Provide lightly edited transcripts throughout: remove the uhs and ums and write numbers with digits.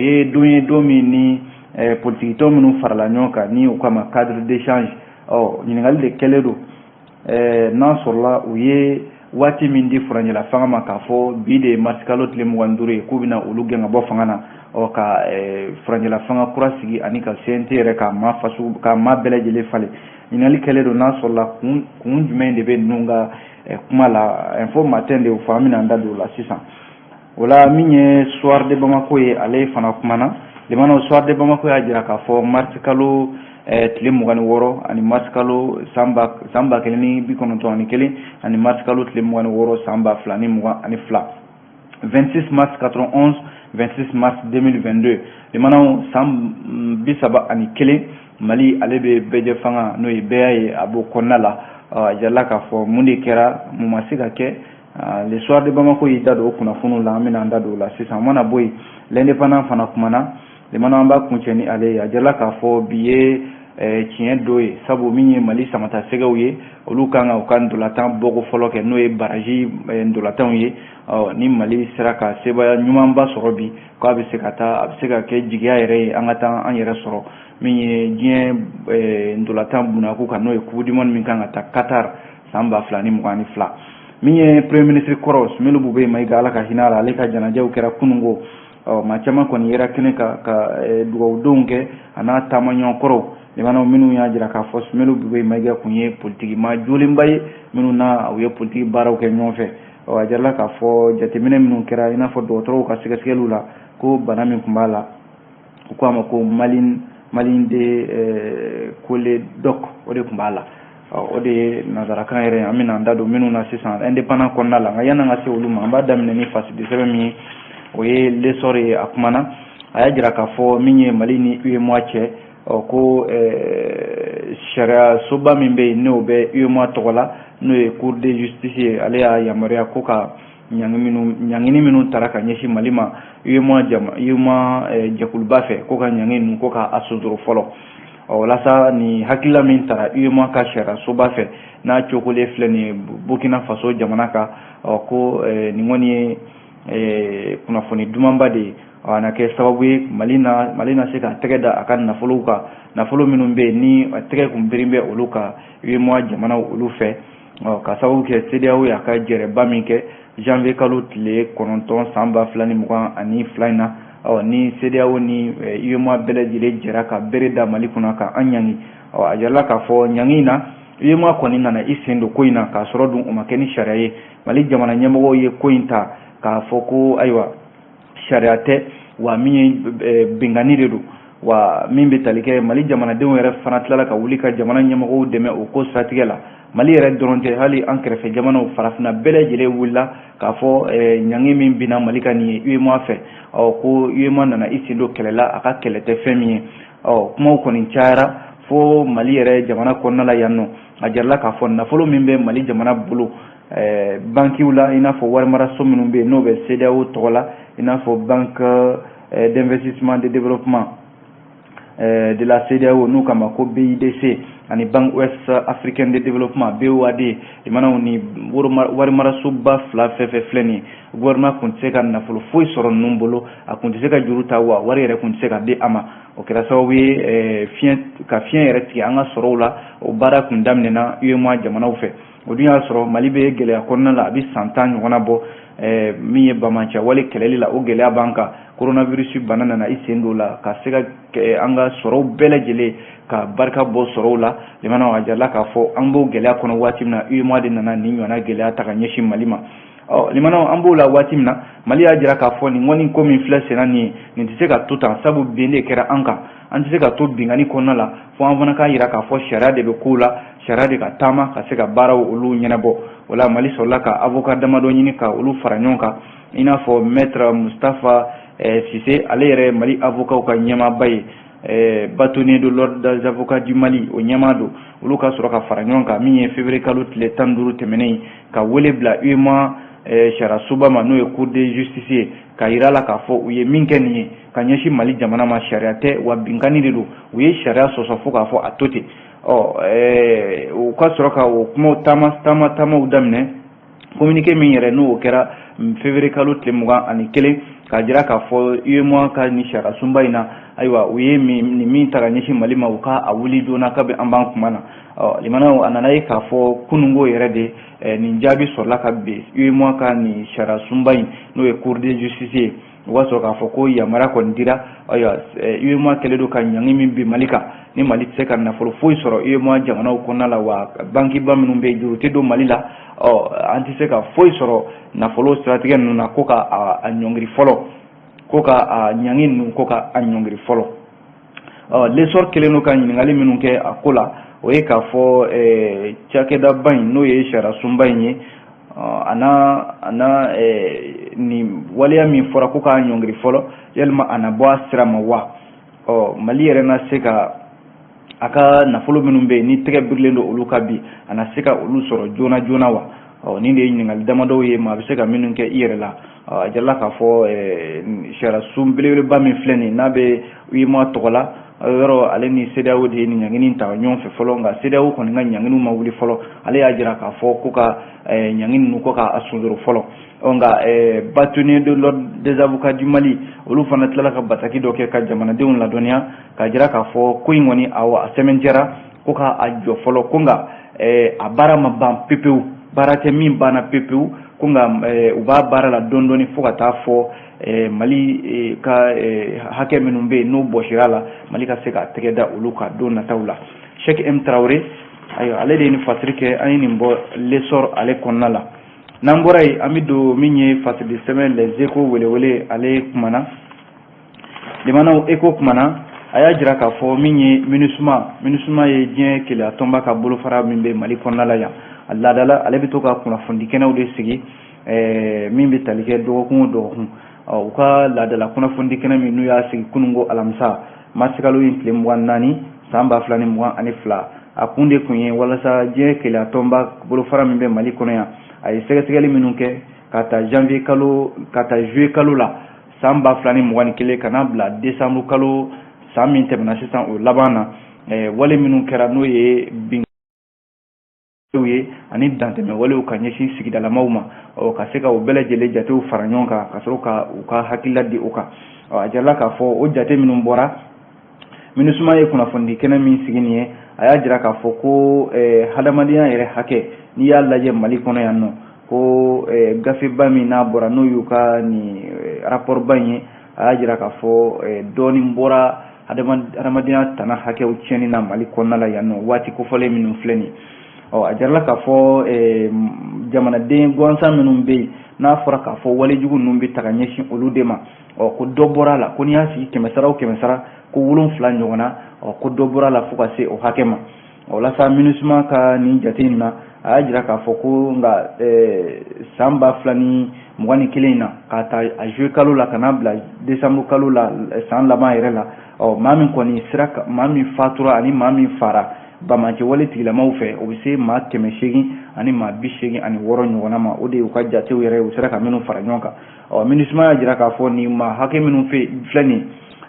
ye don ye, don min ni politikitɔn minnu farala ɲɔgɔn kan, ni u k'a ma cadre d'échange. Ɔ, ɲininkali de kɛlen don, n'a sɔrɔla u ye waati min di furancɛla fanga ma, k'a fɔ bi de ye marisikalo tile 25 ye, k'u bɛna olu gɛn ka bɔ fanga na, ɔ, ka furancɛla fanga kura sigi ani ka CNT yɛrɛ ka maa faso ka maa bɛɛ lajɛlen falen. Ɲininkali kɛlen don, n'a sɔrɔla kun jumɛn de bɛ ninnu ka kuma la. Info Matin de y'o fɔ, an bɛna an da don o la sisan. O la, min ye Soir de Bamako ye, ale fana kumana. Limanaw, Soir de Bamako y'a jira k'a fɔ marisikalo tile 26 ani marisikalo san 1091 ani marisikalo tile 26 san 2022, 26 mars 91, 26 mars 2022, limanaw, san 31, Mali ale bɛ bɛɛjɛ fanga, n'o ye bɛɛ ye, a b'o kɔnɔna la. A jirala k'a fɔ mun de kɛra, mun ma se ka kɛ. Le Soir de Bamako y'i da don o kunnafoniw la, an bɛna an da don o la sisan. O mana bɔ yen, L'Indépendant fana kumana. Limanaw, an b'a kuncɛ ni ale ye. A jirala k'a fɔ bi ye tiɲɛ don ye, sabu min ye Mali samata sɛgɛw ye, olu kan ka u ka ntolantan bɔko fɔlɔ kɛ, n'o ye barrage ntolantanw ye. Ɔ, ni Mali sera ka sebaaya ɲumanba sɔrɔ bi, k'a bɛ se ka taa, a bɛ se ka kɛ jigiya yɛrɛ ye an ka taa an yɛrɛ sɔrɔ min ye diɲɛ ntolantan bunakun kan, n'o ye Coupe du monde min kan ka taa Qatar san 2022. Min ye premier ministre kɔrɔ Soumeylou Boubèye Maïga, Ala ka hinɛ a la, ale ka janajaw kɛra kununko. Ɔ, maa caman kɔni yera kɛnɛ kan ka dugawudenw kɛ a n'a taamaɲɔgɔn kɔrɔw. Limanaw, minnu y'a jira k'a fɔ Soumeylou Boubèye Maïga kun ye politiki maa jolenba ye, minnu na u ye politiki baaraw kɛ ɲɔgɔn fɛ. Ɔ, a jirala k'a fɔ jateminɛ minnu kɛra, i n'a fɔ dɔgɔtɔrɔw ka sɛgɛsɛgɛliw la, ko bana min tun b'a la, u k'a ma ko maligné de cholédoque, o de tun b'a la. O de ye nanzarakan yɛrɛ ye. An bɛna an da don minnu na sisan Indépendant kɔnɔna la, nka yan'an ka se olu ma, an b'a daminɛ ni fasidi sɛbɛn min ye, o ye L'Essor ye. A kumana, a y'a jira k'a fɔ min ye Mali ni UEMOA cɛ, ɔ, ko sariya soba min bɛ yen, n'o bɛ UEMOA tɔgɔ la, n'o ye Cour de justice ye, ale y'a yamaruya ko ka ɲangini minnu tara ka ɲɛsin Mali ma UEMOA jama UEMOA jɛkuluba fɛ, ko ka ɲangi ninnu, ko ka a sonsoro fɔlɔ. Ɔ, walasa nin hakilila min tara UEMOA ka sariya soba fɛ, n'a cokolen filɛ nin ye Burkina Faso jamana kan, ɔ, ko nin kɔni ye kunnafoni dumanba de ye. Ɔ, a na kɛ sababu ye Mali na se ka tɛgɛ da a ka nafolow kan, nafolo minnu bɛ yen ni tɛgɛ kun biri bɛ olu kan UEMOA jamanaw olu fɛ. Ɔ, ka sababu kɛ CEDEAO y'a ka jɛrɛba min kɛ janvier kalo tile 9 san 2022 in na, ɔ, ni CEDEAO ni UEMOA bɛɛ lajɛlen jɛra ka bere da Mali kunna ka an ɲangi. Ɔ, a jirala k'a fɔ ɲangi in na, UEMOA kɔni nana i sen don ko in na, k'a sɔrɔ dun o ma kɛ ni sariya ye. Mali jamana ɲɛmɔgɔw ye ko in ta k'a fɔ ko ayiwa, sariya tɛ, wa min ye binkanni de don, wa min bɛ tali kɛ Mali jamanadenw yɛrɛ fana tilala ka wuli ka jamana ɲɛmɔgɔw dɛmɛ o ko siratigɛ la. Mali yɛrɛ dɔrɔn tɛ, hali an kɛrɛfɛ jamanaw, farafinna bɛɛ lajɛlen wulila k'a fɔ ɲangi min binna Mali kan nin ye UEMOA fɛ, ɔ, ko UEMOA nana i sen don kɛlɛ la, a ka kɛlɛ tɛ fɛn min ye. Ɔ, kumaw kɔni cayara fo Mali yɛrɛ jamana kɔnɔna la yan nɔ. A jirala k'a fɔ nafolo min bɛ Mali jamana bolo bankiw la, i n'a fɔ warimaraso minnu bɛ yen, n'o bɛ CEDEAO tɔgɔ la, i n'a fɔ Banque d'investissement de développement de la CEDEAO, n'u k'a ma ko BIDC, ani Banque Ouest africaine de développement, BOAD. Limanaw, ni warimarasoba fila fɛn fɛn filɛ nin ye, gouvernement kun tɛ se ka nafolo foyi sɔrɔ ninnu bolo, a kun tɛ se ka juru ta, wa wari yɛrɛ kun tɛ se ka di a ma. O kɛra sababu ye fiɲɛ ka fiɲɛ yɛrɛ tigɛ an ka sɔrɔw la. O baara kun daminɛna UEMOA jamanaw fɛ. O dun y'a sɔrɔ Mali bɛ gɛlɛya kɔnɔna la, a bɛ san 10 ɲɔgɔnna bɔ, min ye bamanciya wale kɛlɛli la, o gɛlɛya b'an kan. Coronavirus bana nana i sen don o la ka se ka an ka sɔrɔw bɛɛ lajɛlen ka barika bɔ sɔrɔw la. Limanaw, a jirala k'a fɔ an b'o gɛlɛya kɔnɔ waati min na, UEMOA de nana nin ɲɔgɔnna gɛlɛya ta ka ɲɛsin Mali ma. Ɔ, limanaw, an b'o la waati min na, Mali y'a jira k'a fɔ nin kɔni ko min filɛ senna nin ye, nin tɛ se ka to tan, sabu bin de kɛra an kan. An tɛ se ka to binkanni kɔnɔna la, fo an fana k'a jira k'a fɔ sariya de bɛ kow la, sariya de ka taama ka se ka baaraw olu ɲɛnabɔ. O la, Mali sɔrɔla ka avocat damadɔ ɲini ka olu fara ɲɔgɔn kan, i n'a fɔ maître Moustapha Cissé, ale yɛrɛ Mali avocat ka ɲɛmaaba ye, bâtonnier de l'Ordre des avocats du Mali, o ɲɛmaa don. Olu ka sɔrɔ ka fara ɲɔgɔn kan, min ye février kalo tile 15 tɛmɛnen, ka wele bila UEMOA sariyasoba ma, n'o ye Cour de justice ye, ka yira la k'a fɔ u ye min kɛ nin ye ka ɲɛsin Mali jamana ma, sariya tɛ, wa binkanni de don. U ye sariya sɔsɔ fo k'a fɔ a to ten. Ɔ, u ka sɔrɔ ka o kumaw taama taama taamaw daminɛ. Communiqué min yɛrɛ n'o kɛra février kalo tile 21, k'a jira k'a fɔ UEMOA ka nin sariya sunba in na, ayiwa, u ye nin min ta ka ɲɛsin Mali ma, u ka a wuli joona kabi an b'an kuma na. Ɔ limanaw, a nana ye k'a fɔ kununko yɛrɛ de nin jaabi sɔrɔla ka bin UEMOA ka nin sariya sunba in, n'o ye Cour de justice ye. O b'a sɔrɔ k'a fɔ ko yamaruya kɔni dira. Ayiwa, UEMOA kɛlen don ka ɲangi min bin Mali kan, ni Mali tɛ se ka nafolo foyi sɔrɔ UEMOA jamanaw kɔnɔna la, wa bankiba minnu bɛ yen, juru tɛ don Mali la. Ɔ an tɛ se ka foyi sɔrɔ nafolo siratigɛ ninnu na, ko ka a ɲɔngiri fɔlɔ, ko ka a ɲangi ninnu, ko ka a ɲɔngiri fɔlɔ. Ɔ L'Essor kɛlen don ka ɲininkali minnu kɛ a ko la, o ye k'a fɔ cakɛdaba in, n'o ye sariya sunba in ye, a na nin waleya min fɔra ko k'a ɲɔngiri fɔlɔ, yalima a na bɔ a sira ma wa? Ɔ Mali yɛrɛ na se ka a ka nafolo minnu bɛ yen ni tɛgɛ birilen don olu ka bi, a na se ka olu sɔrɔ joona joona wa? Ɔ nin de ye ɲininkali damadɔw ye maa bɛ se ka minnu kɛ i yɛrɛ la. A jirala k'a fɔ sariya sun belebeleba min filɛ nin n'a bɛ UEMOA tɔgɔ la yɔrɔ, ale ni CEDEAO de ye nin ɲangini ta ɲɔgɔn fɛ fɔlɔ, nka CEDEAO kɔni ka ɲanginiw ma wuli fɔlɔ. Ale y'a jira k'a fɔ ko ka ɲangi ninnu, ko k'a sonsoro fɔlɔ. Ɔ nka bâtonnier de l'ordre des avocats du Mali, olu fana tilala ka bataki dɔ kɛ ka jamanadenw ladɔnniya, k'a jira k'a fɔ ko in kɔni, awɔ, a sɛmɛntiyara ko k'a jɔ fɔlɔ, ko nka a baara ma ban pepewu, baara tɛ min banna pepewu, ko nka u b'a baara la dɔɔni dɔɔni fo ka taa fɔ Mali ka hakɛ minnu bɛ yen n'o bɔsira la, Mali ka se k'a tɛgɛ da olu kan don nataw la. Cheikh M Tarawele, ayiwa, ale de ye nin fasiri kɛ. An ye nin bɔ L'Essor ale kɔnɔna la. N'an bɔra yen, an bɛ don min ye fasiri sɛbɛn Les Échos welewele ale kumana. Limanaw, Écho kumana, a y'a jira k'a fɔ min ye MINUSMA, MINUSMA ye diɲɛ keleya tɔnba ka bolofara min bɛ Mali kɔnɔna la yan, a laadala ale bɛ to ka kunnafonidi kɛnɛw de sigi min bɛ tali kɛ dɔgɔkun o dɔgɔkun. U ka laadala kunnafonidi kɛnɛ min n'u y'a sigi kununko alamisa, marisikalo in tile 24, san 2022, a kun de tun ye walasa diɲɛ keleya tɔnba bolofara min bɛ Mali kɔnɔ yan, a ye sɛgɛsɛgɛli minnu kɛ ka ta janvier kalo, ka ta juillet kalo la san 2021 ka n'a bila décembre kalo san min tɛmɛna sisan o laban na, wale minnu kɛra, n'o ye bin ye ani dantɛmɛ walew ka ɲɛsin sigidalamaw ma, ɔ ka se ka o bɛɛ lajɛlen jatew fara ɲɔgɔn kan ka sɔrɔ ka u ka hakilila di o kan. Ɔ a jirala k'a fɔ o jate minnu bɔra, MINUSMA ye kunnafonidi kɛnɛ min sigi nin ye, a y'a jira k'a fɔ ko hadamadenya yɛrɛ hakɛ, n'i y'a lajɛ Mali kɔnɔ yan nɔ, ko gafeba min n'a bɔra, n'o y'u ka nin rapport ba in ye, a y'a jira k'a fɔ dɔɔnin bɔra hadamadenya tana hakɛw tiɲɛni na Mali kɔnɔna la yan nɔ waati kofɔlen minnu filɛ nin ye. Ɔ a jirala k'a fɔ jamanaden gansan minnu bɛ yen, n'a fɔra k'a fɔ walejugu ninnu bɛ ta ka ɲɛsin olu de ma, ɔ ko dɔ bɔra a la, ko n'i y'a sigi 100 sara o 100 sara, ko 7 ɲɔgɔn na, ɔ ko dɔ bɔra a la fo ka se o hakɛ ma. O walasa MINUSMA ka nin jate in na, a y'a jira k'a fɔ ko nka san 2021 in na, k'a ta a juillet kalo la ka n'a bila décembre kalo la san laban yɛrɛ la, ɔ maa min kɔni sera, maa min fatura ani maa min fara banbaanci wale tigilamaw fɛ, o bɛ se maa 800 ani maa 86 ɲɔgɔnna ma. O de y'u ka jatew yɛrɛ ye, u sera ka minnu fara ɲɔgɔn kan. Ɔ MINUSMA y'a jira k'a fɔ nin maa hakɛ minnu filɛ nin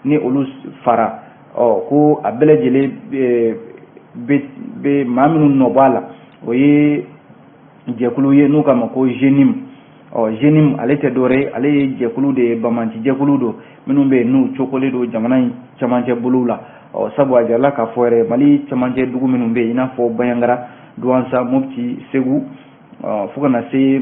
ni olu fara, ɔ ko a bɛɛ lajɛlen bɛ maa minnu nɔ b'a la, o ye jɛkulu ye n'u k'a ma ko JNIM. Ɔ JNIM ale tɛ dɔwɛrɛ ye, ale ye jɛkulu de ye, banbaanci jɛkulu don minnu bɛ yen n'u cokolen don jamana in camancɛ bolow la. Ɔ sabu a jirala k'a fɔ yɛrɛ Mali camancɛ dugu minnu bɛ yen, i n'a fɔ Bandiagara, Douentza, Mopti, Segu, fo ka na se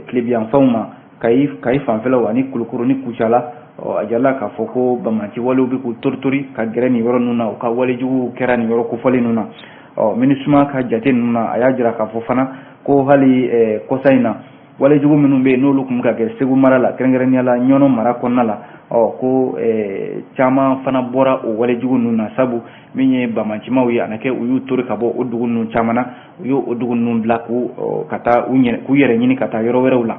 tilebiyanfanw ma, Kayi, Kayi fanfɛlaw ani Kulukoro ni Kucala, ɔ a jirala k'a fɔ ko banbaanci walew bɛ k'u toritori ka gɛrɛ nin yɔrɔ ninnu na, u ka walejuguw kɛra nin yɔrɔ kofɔlen ninnu na. Ɔ MINUSMA ka jate ninnu na, a y'a jira k'a fɔ fana ko hali kɔsa in na, walejugu minnu bɛ yen n'olu tun bɛ ka kɛ Segu mara la, kɛrɛnkɛrɛnnenya la Ɲɔnɔ mara kɔnɔna la, ɔ ko caman fana bɔra o walejugu ninnu na, sabu min ye banbaancimaw ye, a na kɛ u y'u tori ka bɔ o dugu ninnu caman na, u y'o o dugu ninnu bila k'u ka taa k'u yɛrɛ ɲini ka taa yɔrɔ wɛrɛw la.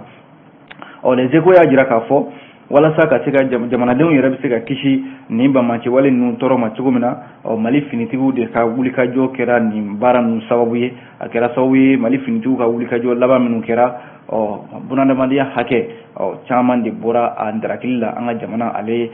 Ɔ Les Échos y'a jira k'a fɔ walasa ka se ka jamanadenw yɛrɛ bɛ se ka kisi nin banbaanci wale ninnu tɔɔrɔ ma cogo min na, ɔ Mali finitigiw de ka wulikajɔ kɛra nin baara ninnu sababu ye. A kɛra sababu ye Mali finitigiw ka wulikajɔ laban minnu kɛra, ɔ bunadamadenya hakɛ, ɔ caman de bɔra a darakili la an ka jamana ale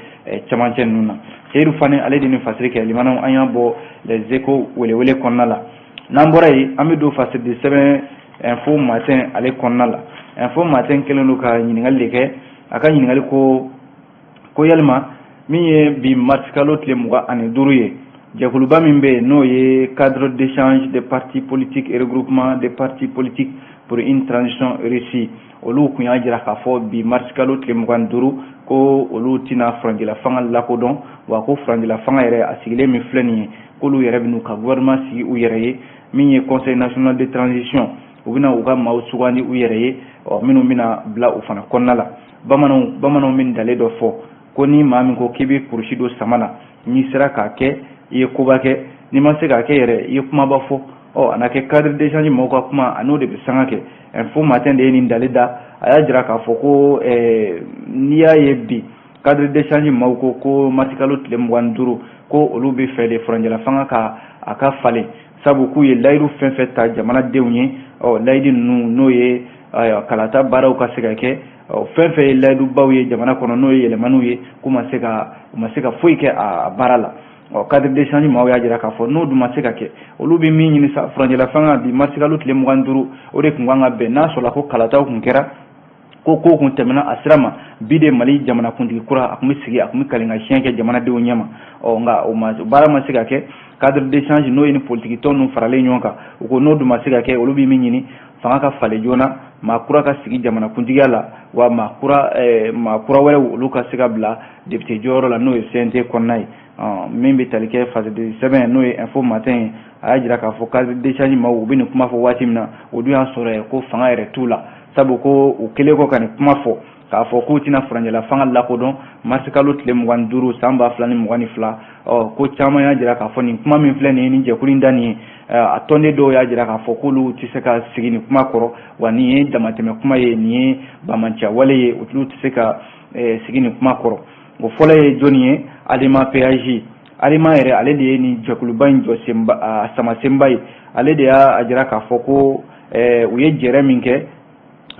camancɛ ninnu na. Seyidu Fane, ale de ni fasiri kɛ. Limanaw, an y'a bɔ Les Échos welewele kɔnɔna la. N'an bɔra yen, an bɛ don fasiridi sɛbɛn Info Matin ale kɔnɔna la. Info Matin kɛlen don ka ɲininkali de kɛ. A ka ɲininkali ko yalima min ye bi marisikalo tile 25 ye, jɛkuluba min bɛ yen, n'o ye Cadre d'échange des partis politiques et regroupement des partis politiques pour une transition réussie, olu kun y'a jira k'a fɔ bi marisikalo tile 25 ko olu tɛna furancɛla fanga lakodɔn, wa ko furancɛla fanga yɛrɛ a sigilen min filɛ nin ye, k'olu yɛrɛ bɛ n'u ka gouvernement sigi u yɛrɛ ye. Min ye Conseil national de transition, u bɛna u ka maaw sugandi u yɛrɛ ye, ɔ minnu bɛna bila o fana kɔnɔna la. Bamananw bɛ dalen dɔ fɔ ko ni maa min ko k'i bɛ kurusi don sama na, n'i sera k'a kɛ, i ye koba kɛ, n'i ma se k'a kɛ yɛrɛ, i ye kumaba fɔ. Ɔ a na kɛ cadre d'échange mɔgɔw ka kuma, a n'o de bɛ sanga kɛ. Info Matin de ye nin dali da. A y'a jira k'a fɔ ko n'i y'a ye bi cadre d'échange maaw ko marisikalo tile 25 ko olu bɛ fɛ de furancɛla fanga ka a ka falen, sabu k'u ye layidu fɛn fɛn ta jamanadenw ye, ɔ layidu ninnu, n'o ye kalata baaraw ka se ka kɛ, fɛn fɛn ye layidubaw ye jamana kɔnɔ, n'o ye yɛlɛmaniw ye, k'u ma se ka u ma se ka foyi kɛ a baara la. Ɔ cadre d'échange maaw y'a jira k'a fɔ n'o dun ma se ka kɛ, olu bɛ min ɲini sa, furancɛla fanga bi marisikalo tile 25, o de tun kan ka bɛn n'a sɔrɔla ko kalataw tun kɛra, ko kun tɛmɛna a sira ma, bi de Mali jamanakuntigi kura a tun bɛ sigi, a tun bɛ kalen ka siɲɛ kɛ jamanadenw ɲɛma. Ɔ nka o ma baara ma se ka kɛ. Cadre d'échange, n'o ye ni politiki tɔn ninnu faralen ɲɔgɔn kan, u ko n'o dun ma se ka kɛ, olu bɛ min ɲini, fanga ka falen joona, maa kura ka sigi jamanakuntigiya la, wa maa kura wɛrɛw, olu ka se ka bila député jɔyɔrɔ la, n'o ye CNT kɔnɔna ye. Min bɛ tali kɛ fasidi sɛbɛn, n'o ye Info Matin ye, a y'a jira k'a fɔ cadre d'échange maaw u bɛ nin kuma fɔ waati min na, o dun y'a sɔrɔ ko fanga yɛrɛ t'u la, sabu ko u kɛlen kɔ ka nin kuma fɔ k'a fɔ k'u tɛna furancɛla fanga lakodɔn marisikalo tile 25 san 2022. Ɔ ko caman y'a jira k'a fɔ nin kuma min filɛ nin ye, nin jɛkulu in da nin ye, a tɔnden dɔw y'a jira k'a fɔ k'olu tɛ se ka sigi nin kuma kɔrɔ, wa nin ye damatɛmɛ kuma ye, nin ye bamanciya wale ye, olu tɛ se ka sigi nin kuma kɔrɔ. O fɔlɔ ye jɔnni ye? Adema PAJ. Adema yɛrɛ, ale de ye nin jɛkuluba in jɔ senba, a samasenba ye. Ale de y'a jira k'a fɔ ko u ye jɛrɛ min kɛ,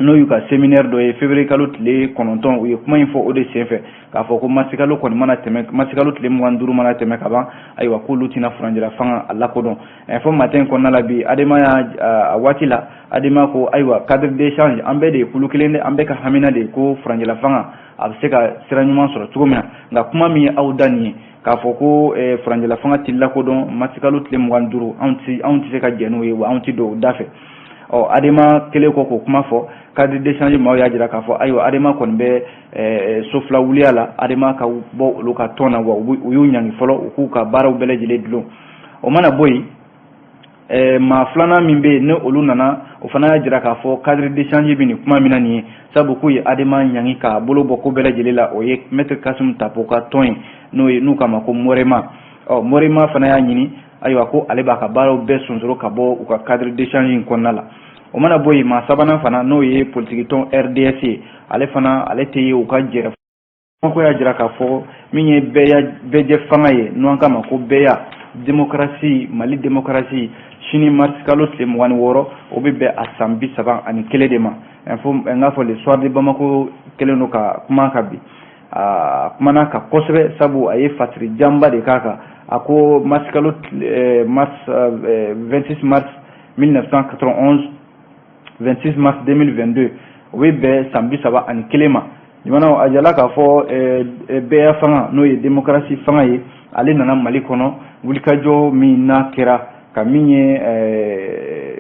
n'o y'u ka séminaire dɔ ye février kalo tile 9, u ye kuma in fɔ o de senfɛ k'a fɔ ko marisikalo kɔni mana tɛmɛ, marisikalo tile 25 mana tɛmɛ ka ban, ayiwa, k'olu tɛna furancɛla fanga a lakodɔn. Info Matin kɔnɔna la bi, Adema y'a a waati la, Adema ko ayiwa, cadre d'échange, an bɛɛ de ye kulu kelen de, an bɛɛ ka hamina de ko furancɛla fanga a bɛ se ka sira ɲuman sɔrɔ cogo min na. Nka kuma min ye aw da nin ye k'a fɔ ko furancɛla fanga tɛ lakodɔn marisikalo tile 25, anw tɛ se ka jɛn n'o ye, wa anw tɛ don o da fɛ. Ɔ Adema kɛlen kɔ k'o kuma fɔ, cadre d'échange maaw y'a jira k'a fɔ ayiwa, Adema kɔni bɛ so fila wuliya la, Adema ka bɔ olu ka tɔn na, wa u y'u ɲangi fɔlɔ, u k'u ka baaraw bɛɛ lajɛlen dulon. O mana bɔ yen, maa filanan min bɛ yen, ni olu nana, o fana y'a jira k'a fɔ cadre d'échange bɛ nin kuma min na nin ye, sabu k'u ye Adema ɲangi k'a bolo bɔ ko bɛɛ lajɛlen la, o ye maître Kassoum Tapo ka tɔn ye, n'o ye n'u k'a ma ko Morema. Ɔ Morema fana y'a ɲini, ayiwa, ko ale b'a ka baaraw bɛɛ sonsoro ka bɔ u ka cadre d'échange in kɔnɔna la. O mana bɔ yen, maa sabanan fana, n'o ye politiki tɔn RDS ye, ale fana, ale tɛ ye u ka jɛrɛ ko y'a jira k'a fɔ min ye bɛɛjɛ fanga ye, n'an k'a ma ko bɛɛya démocratie, Mali démocratie, sini marisikalo tile 26, o bɛ bɛn a san 31 de ma. N k'a fɔ Le Soir de Bamako kɛlen don ka kuma ka bi, a kumana ka kosɛbɛ, sabu a ye fasiri janba de k'a kan. A ko marisikalo mars 26 mars 1991, 26 mars 2022, o bɛ bɛn san 31 ma. Jamanaw a jala k'a fɔ bɛɛya fanga, n'o ye démocratie fanga ye, ale nana Mali kɔnɔ wulikajɔ min n'a kɛra ka min ye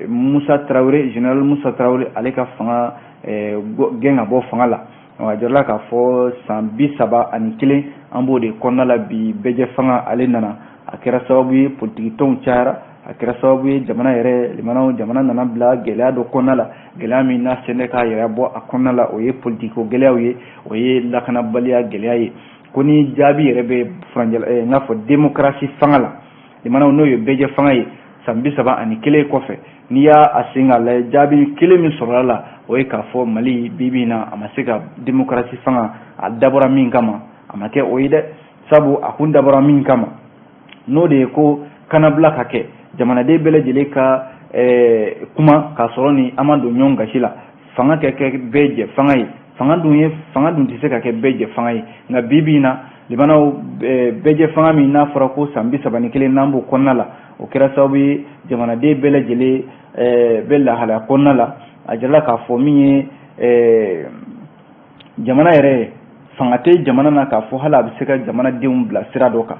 Musa Tarawele, général Musa Tarawele, ale ka fanga gɛn ka bɔ fanga la. A jirala k'a fɔ san 31 an b'o de kɔnɔna la bi. Bɛɛjɛ fanga, ale nana, a kɛra sababu ye politiki tɔnw cayara, a kɛra sababu ye jamana yɛrɛ limanaw, jamana nana bila gɛlɛya dɔ kɔnɔna la, gɛlɛya min n'a sen bɛ k'a yɛrɛ bɔ a kɔnɔna la, o ye politiki gɛlɛyaw ye, o ye lakanabaliya gɛlɛya ye. Ko ni jaabi yɛrɛ bɛ furancɛ, n k'a fɔ démocratie fanga la, limanaw, n'o ye bɛɛjɛ fanga ye, san 31 kɔfɛ, n'i y'a a sen k'a lajɛ, jaabi kelen min sɔrɔla la, o ye k'a fɔ Mali bi bi in na, a ma se ka démocratie fanga a dabɔra min kama, a ma kɛ o ye dɛ. Sabu a kun dabɔra min kama, n'o de ye ko kanabila ka kɛ jamanaden bɛɛ lajɛlen ka kuma k'a sɔrɔ ni an ma don ɲɔgɔn gasi la, fanga ka kɛ bɛɛ jɛ fanga ye. Fanga dun ye fanga dun tɛ se ka kɛ bɛɛ jɛ fanga ye. Nka bi bi in na, limanaw, bɛɛ jɛ fanga min n'a fɔra ko san 31 n'an b'o kɔnɔna la, o kɛra sababu ye jamanaden bɛɛ lajɛlen bɛ lahalaya kɔnɔna la. A jirala k'a fɔ min ye jamana yɛrɛ ye, fanga tɛ jamana na k'a fɔ hali a bɛ se ka jamanadenw bila sira dɔ kan.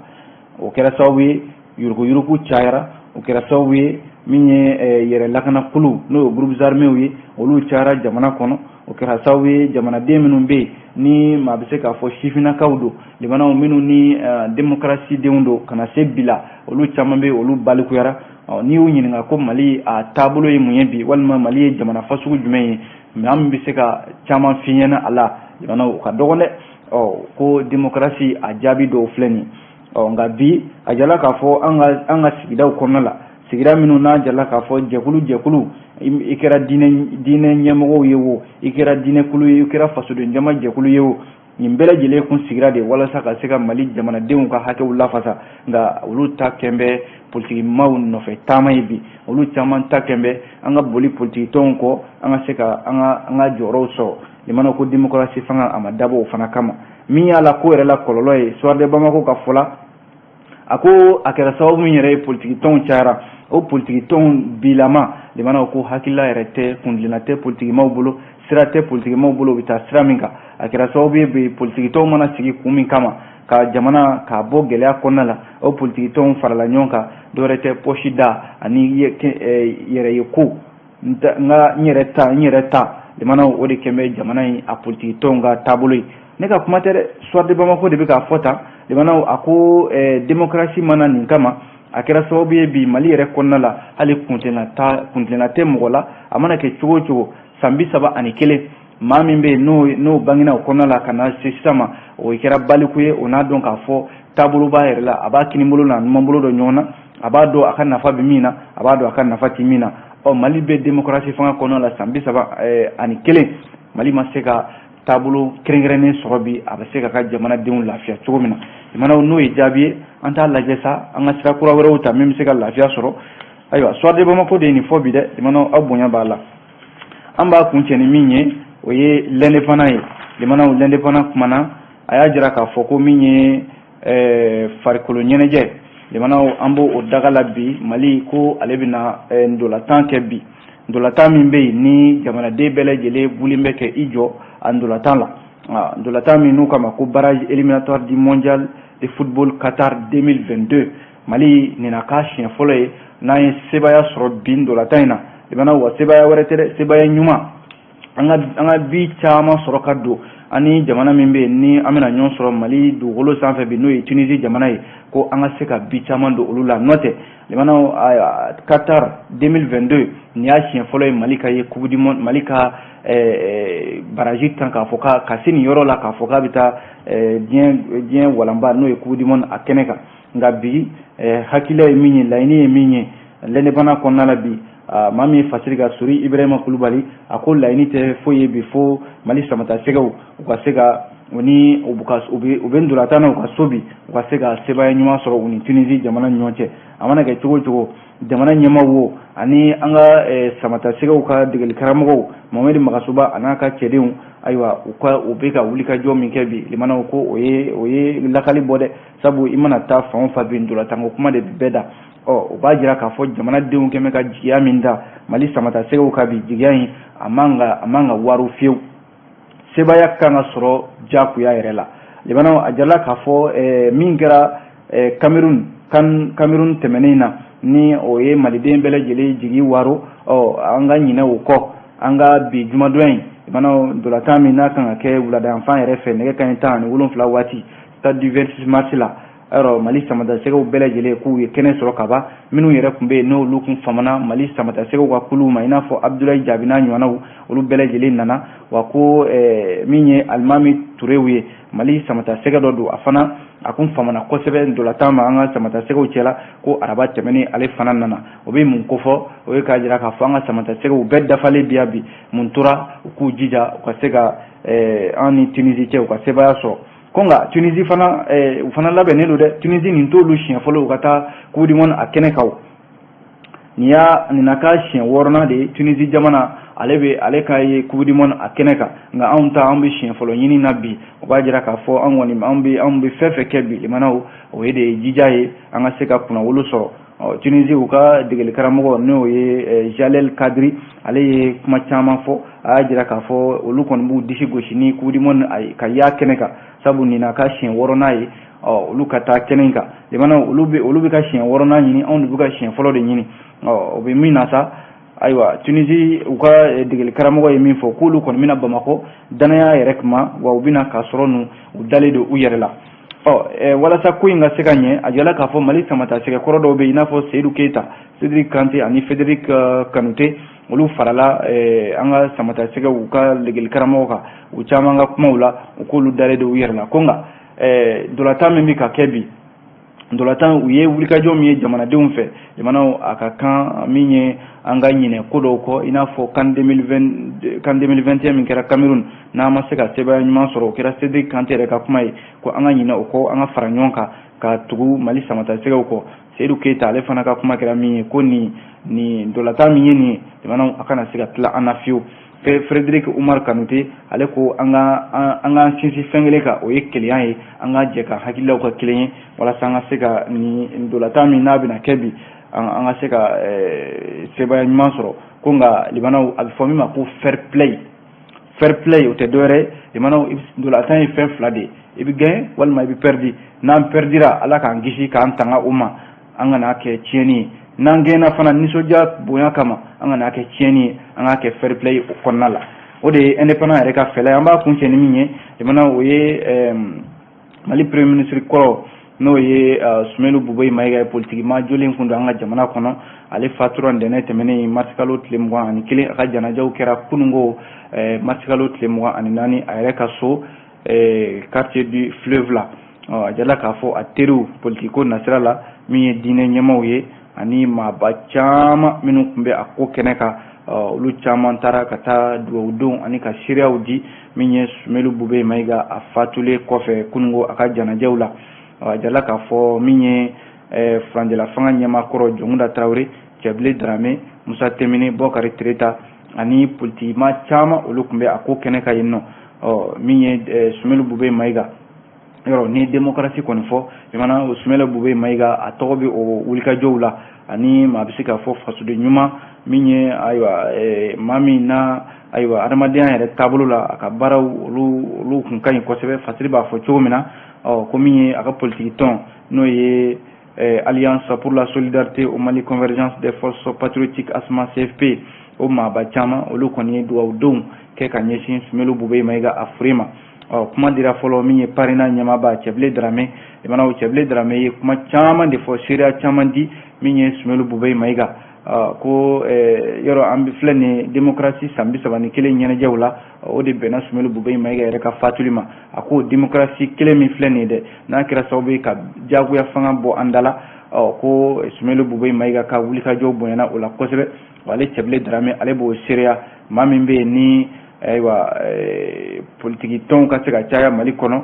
O kɛra sababu ye yuruguyurugu cayara, o kɛra sababu ye min ye yɛrɛ lakanakulu, n'o ye groupes armés ye, olu cayara jamana kɔnɔ. O kɛra sababu ye jamanaden minnu bɛ yen ni maa bɛ se k'a fɔ sifinnakaw don, limanaw minnu ni démocratie denw don, ka na se bi la, olu caman bɛ yen, olu balikuyara. N'i y'u ɲininka ko Mali a taabolo ye mun ye bi, walima Mali ye jamana fasugu jumɛn ye, maa min bɛ se ka caman f'i ɲɛna a la, limanaw, o ka dɔgɔn dɛ. Ɔ ko démocratie a jaabi dɔw filɛ nin ye. Ɔ nka bi a jala k'a fɔ an ka sigidaw kɔnɔna la, sigida minnu n'a jala k'a fɔ jɛkulu jɛkulu, i kɛra diinɛ ɲɛmɔgɔw ye o, i kɛra diinɛkulu ye, i kɛra fasoden jama jɛkulu ye o, nin bɛɛ lajɛlen kun sigira de walasa ka se ka Mali jamanadenw ka hakɛw lafasa. Nka olu ta kɛn bɛ politikimaw nɔfɛ taama ye bi, olu caman ta kɛn bɛ an ka boli politikitɔnw kɔ, an ka se ka an ka jɔyɔrɔw sɔrɔ. Limana ko démocratie fanga a ma dabɔ o fana kama. Min y'a la ko yɛrɛ la kɔlɔlɔ ye, Soir de Bamako ka fɔ la, a ko a kɛra sababu min yɛrɛ ye politikitɔnw cayara, o politikitɔnw bilama, limanaw, ko hakilila yɛrɛ tɛ, kuntilenna tɛ politikimaw bolo, sira tɛ politikimaw bolo u bɛ taa sira min kan. A kɛra sababu ye bi politikitɔnw mana sigi kun min kama ka jamana k'a bɔ gɛlɛya kɔnɔna la, o politikitɔnw farala ɲɔgɔn kan, dɔwɛrɛ tɛ, poche da ani yɛrɛ ye ko n ka n yɛrɛ ta, n yɛrɛ ta. Limanaw, o de kɛn bɛ jamana in a politikitɔnw ka taabolo ye. Ne ka kuma tɛ dɛ, Soir de Bamako de bɛ k'a fɔ tan. Limanaw, a ko démocratie mana nin kama, a kɛra sababu ye bi Mali yɛrɛ kɔnɔna la, hali kuntilenna tɛ mɔgɔ la. A mana kɛ cogo o cogo, san 31, maa min bɛ yen n'o bangena o kɔnɔna la ka na se sisan ma, o kɛra baliku ye. O n'a dɔn k'a fɔ taabolo b'a yɛrɛ la, a b'a kinibolo n'a numanbolo dɔn ɲɔgɔn na, a b'a dɔn a ka nafa bɛ min na, a b'a dɔn a ka nafa tɛ min na. Ɔ Mali bɛ démocratie fanga kɔnɔna la san 31, Mali ma se ka taabolo kɛrɛnkɛrɛnnen sɔrɔ bi a bɛ se ka ka jamanadenw lafiya cogo min na. Jamanaw n'o ye jaabi ye, an t'a lajɛ sa, an ka sira kura wɛrɛw ta min bɛ se ka lafiya sɔrɔ. Ayiwa, Soir de Bamako de ye nin fɔ bi dɛ. Jamanaw, aw bonya b'a la. An b'a kuncɛ ni min ye, o ye L'Indépendant ye. Jamanaw, L'Indépendant kumana, a y'a jira k'a fɔ ko min ye farikolo ɲɛnajɛ, jamanaw, an b'o o daga la bi. Mali ko ale bɛna ndolantan kɛ bi, ndolantan min bɛ yen ni jamanaden bɛɛ lajɛlen wulilen bɛ kɛ i jɔ a ndolantan la, ndolantan min n'u k'a ma ko barrage éliminatoire du mondial de football Qatar 2022. Mali nin na k'a siɲɛ fɔlɔ ye n'an ye sebaaya sɔrɔ bi ndolantan in na. Limanaw, wa sebaaya wɛrɛ tɛ dɛ, sebaaya ɲuman, an ka bi caman sɔrɔ ka don ani jamana min bɛ yen ni an bɛna ɲɔgɔn sɔrɔ Mali dugukolo sanfɛ bi, n'o ye Tunisie jamana ye, ko an ka se ka bi caman don olu la. N'o tɛ, limanaw, Qatar 2022, nin y'a siɲɛ fɔlɔ ye Mali ka ye Coupe du monde, Mali ka barrage tan k'a fɔ ka se nin yɔrɔ la, k'a fɔ k'a bɛ taa diɲɛ walanba, n'o ye Coupe du monde a kɛnɛ kan. Nka bi hakilila ye min ye, laɲini ye min ye, L'Indépendant kɔnɔna la bi, maa min ye fasiri ka Sori Ibrahima Kulubali, a ko laɲini tɛ foyi ye bi fo Mali samata sɛgɛw u ka se ka u ni u bɛ ndolantan na u ka so bi, u ka se ka sebaaya ɲuman sɔrɔ u ni Tunisie jamana ni ɲɔgɔn cɛ. A mana kɛ cogo o cogo, jamana ɲɛmaaw wo ani an ka samata sɛgɛw ka degeli karamɔgɔw Mohamed Magassouba a n'a ka cɛdenw, ayiwa, u ka u bɛ ka wulikajɔ min kɛ bi, limanaw, ko o ye lakali bɔ dɛ. Sabu i mana taa fan o fan bi, ndolantanko kuma de bɛ bɛɛ da. Ɔ o b'a jira k'a fɔ jamanadenw kɛn bɛ ka jigiya min da Mali samata sɛgɛw ka bi, jigiya in a man ka waru fiyewu, sebaaya kan ka sɔrɔ jagoya yɛrɛ la. Limanaw, a jirala k'a fɔ min kɛra Cameroun kan, Cameroun tɛmɛnen na, ni o ye maliden bɛɛ lajɛlen jigi waro. Ɔ an ka ɲinɛ o kɔ, an ka bi jumadon in, limanaw, ndolantan min n'a kan ka kɛ wuladayanfan yɛrɛ fɛ, nɛgɛ kanɲɛ 17 waati, stade du 26 mars la, ayiwa, Mali samata sɛgɛw bɛɛ lajɛlen k'u ye kɛnɛ sɔrɔ ka ban. Minnu yɛrɛ tun bɛ yen, n'olu kun famana Mali samata sɛgɛw ka kuluw ma, i n'a fɔ Abdoulaye Diaby n'a ɲɔgɔnnaw, olu bɛɛ lajɛlen nana wa. Ko min ye Alimami Turew ye, Mali samata sɛgɛ dɔ don, a fana a kun famana kosɛbɛ ndolantan ma an ka samata sɛgɛw cɛla, ko araba tɛmɛnen ale fana nana. O bɛ mun kofɔ? O ye k'a jira k'a fɔ an ka samata sɛgɛw bɛɛ dafalen bi bi. Mun tora? U k'u jija u ka se ka an ni Tunisie cɛ, u ka sebaaya sɔrɔ. Ko nka Tunisie fana, u fana labɛnnen don dɛ. Tunisie nin t'olu siɲɛ fɔlɔ u ka taa Coupe du monde a kɛnɛ kan. Nin y'a nin na ka siɲɛ wɔɔrɔnan de ye Tunisie jamana ale bɛ ale ka ye Coupe du monde a kɛnɛ kan. Nka anw ta, anw bɛ siɲɛ fɔlɔ ɲini na bi. O b'a jira k'a fɔ an kɔni, anw bɛ fɛn fɛn kɛ bi, limanaw, o ye de ye jija ye an ka se ka kunnawolo sɔrɔ. Ɔ, Tunisie u ka degeli karamɔgɔ, n'o ye Jalel Kadri, ale ye kuma caman fɔ. A y'a jira k'a fɔ olu kɔni b'u disi gosi ni Coupe du monde ka y'a kɛnɛ kan, sabu nin n'a ka siɲɛ wɔɔrɔnan ye. Ɔ, olu ka taa kɛnɛ kan, jamana olu bɛ ka siɲɛ wɔɔrɔnan ɲini, anw de bɛ ka siɲɛ fɔlɔ de ɲini. Ɔ, o bɛ min na sa, ayiwa, Tunisie u ka degeli karamɔgɔ ye min fɔ, k'olu kɔni bɛna Bamakɔ danaya yɛrɛ kuma wa, u bɛna k'a sɔrɔ nu u dalen don u yɛrɛ la. Ɔ, walasa ko in ka se ka ɲɛ, a jala k'a fɔ Mali samata sɛgɛkɔrɔ dɔw bɛ yen, i n'a fɔ Seyidu Keyita, Cédric Kante ani Frédéric Kanute, olu farala an ka samata sɛgɛw u ka degeli karamɔgɔ kan. U caman ka kumaw la, u k'olu dalen don u yɛrɛ la, ko nka ndolatan min bɛ ka kɛ bi, ndolatan u ye wulikajɔ min ye jamanadenw fɛ, jamanaw a ka kan min ye an ka ɲinɛ ko dɔw kɔ, i n'a fɔ CAN 2020, CAN 2021 min kɛra Cameroun, n'an ma se ka sebaaya ɲuman sɔrɔ. O kɛra Cédric Kante yɛrɛ ka kuma ye, ko an ka ɲinɛ o kɔ, an ka fara ɲɔgɔn kan ka tugu Mali samata sɛgɛw kɔ. Seyidu Keyita, ale fana ka kuma kɛra min ye, ko nin ndolatan min ye nin ye, jamanaw a kana se ka tila an na fiyewu. Frédéric Umar Kanute, ale ko an k'an sinsin fɛn kelen kan, o ye kelenya ye, an ka jɛ ka hakililaw ka kelen ye, walasa an ka se ka nin ndolatan min n'a bɛna kɛ bi, an ka se ka sebaaya ɲuman sɔrɔ. Ko nka limanaw, a bɛ fɔ min ma ko fair play, fair play o tɛ dɔwɛrɛ ye, limanaw, ndolatan ye fɛn fila de ye: i bɛ gagner walima i bɛ perdi. N'an perdira, Ala k'an kisi k'an tanga o ma, an kana kɛ tiɲɛni ye. N'an gɛnna fana, nisɔndiya bonya kama, an kana kɛ tiɲɛni ye, an k'a kɛ fair play o kɔnɔna la. O de ye Indépendant yɛrɛ ka fɛɛrɛ ye. An b'a kuncɛ ni min ye, jamana, o ye Mali Premier ministre kɔrɔ, n'o ye Sumelu Bubɛyi Mayiga ye, politiki maa jolen kun don an ka jamana kɔnɔ. Ale fatura ntɛnɛn tɛmɛnen, marisikalo tile 21. A ka janajaw kɛra kununko, marisikalo tile 24, a yɛrɛ ka so, quartier du Fleuve la. A jala k'a fɔ a teriw politiki ko nasira la, min ye diinɛ ɲɛmaaw ye, ani maaba caman minnu tun bɛ a ko kɛnɛ kan, olu caman taara ka taa dugawudenw ani ka seereyaw di min ye Sumelu Bubɛyi Mayiga a fatulen kɔfɛ kununko a ka janajaw la. A jala k'a fɔ min ye furancɛla fanga ɲɛmaakɔrɔ Jɔnkunda Tarawele, Cɛbilen Darame, Musa Temini, Bɔkari Tereta ani politikima caman, olu tun bɛ a ko kɛnɛ kan yen nɔ. Ɔ, min ye Sumelu Bubɛyi Mayiga, yɔrɔ ni démocratie kɔni fɔ, jamana, Sumelu Bubɛyi Mayiga a tɔgɔ bɛ o wulikajɔw la, ani maa bɛ se k'a fɔ fasoden ɲuman min ye, ayiwa, maa min na, ayiwa, adamadenya yɛrɛ taabolo la, a ka baaraw olu kun ka ɲi kosɛbɛ. Fasiri b'a fɔ cogo min na, ɔ, ko min ye a ka politiki tɔn, n'o ye Alliance pour la solidarité au Mali, convergence des forces patriotiques, ASMA CFP, o maaba caman, olu kɔni ye dugawudenw kɛ ka ɲɛsin Sumelu Bubɛyi Mayiga a fure ma. Ɔ, kuma dira fɔlɔ min ye parina ɲɛmaaba Cɛbilen Darame. Jamana, Cɛbilen Darame ye kuma caman de fɔ, seereya caman di min ye Sumelu Bubɛyi Mayiga, ko yɔrɔ an bɛ filɛ nin démocratie san 31 ɲɛnajɛw la, o de bɛnna Sumelu Bubɛyi Mayiga yɛrɛ ka fatuli ma. A ko démocratie kelen min filɛ nin ye dɛ, n'a kɛra sababu ye ka diyagoya fanga bɔ an da la, ɔ, ko Sumelu Bubɛyi Mayiga ka wulikajɔ bonyana o la kosɛbɛ. Ale Cɛbilen Darame, ale b'o seereya. Maa min bɛ yen ni, ayiwa, politiki tɔnw ka se ka caya Mali kɔnɔ,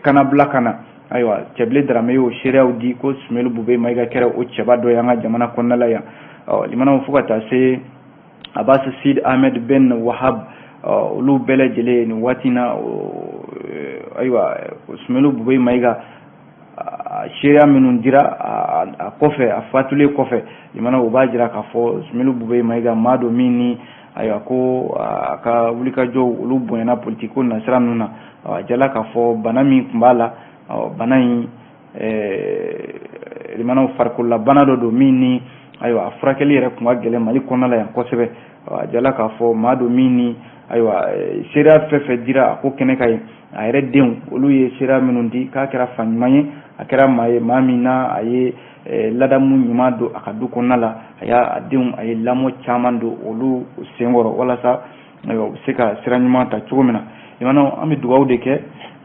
kanabila ka na, ayiwa, Cɛbilen Darame y'o seereyaw di, ko Sumelu Bubɛyi Mayiga kɛra o cɛba dɔ ye an ka jamana kɔnɔna la yan. Ɔ, limanaw, fo ka taa se Abbas Sid Ahmed Ben Wahab, olu bɛɛ lajɛlen nin waati in na, ayiwa, Sumelu Bubɛyi Mayiga seereya minnu dira a kɔfɛ, a fatulen kɔfɛ, limanaw, o b'a jira k'a fɔ Sumelu Bubɛyi Mayiga maa don min ni, ayiwa, ko a ka wulikajɔw olu bonyana politiki ko nasira ninnu na. A jala k'a fɔ bana min tun b'a la, bana in, limanaw, farikololabana dɔ don min ni, ayiwa, a furakɛli yɛrɛ tun ka gɛlɛn Mali kɔnɔna la yan kosɛbɛ. A jala k'a fɔ maa don min ni, ayiwa, seereya fɛn fɛn dira a ko kɛnɛ kan yen, a yɛrɛ denw olu ye seereya minnu di, k'a kɛra fa ɲuman ye, a kɛra maa ye, maa min na a ye ladamu ɲuman don a ka du kɔnɔna la, a y'a denw, a ye lamɔ caman don olu senkɔrɔ, walasa ayiwa, u bɛ se ka sira ɲuman ta cogo min na. Limanaw, an bɛ dugawu de kɛ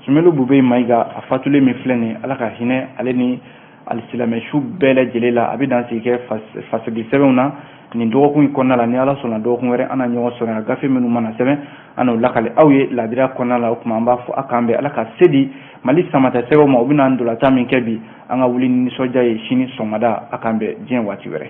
Sumelu Bubɛyi Mayiga a fatulen min filɛ nin ye, Ala ka hinɛ ale ni alisilamɛ su bɛɛ lajɛlen la. A bɛ dan sigi kɛ fasidi sɛbɛnw na nin dɔgɔkun in kɔnɔna la. Ni Ala sɔnna, dɔgɔkun wɛrɛ an na ɲɔgɔn sɔrɔ yan, gafe minnu mana sɛbɛn, an n'o lakale aw ye laadiriya kɔnɔna la. O tuma an b'a fɔ a k'an bɛn. Ala ka se di Mali samata sɛbɛnw ma, u bɛna ndolatan min kɛ bi, an ka wuli ni nisɔndiya ye sini sɔgɔmada. A k'an bɛn diɲɛ waati wɛrɛ.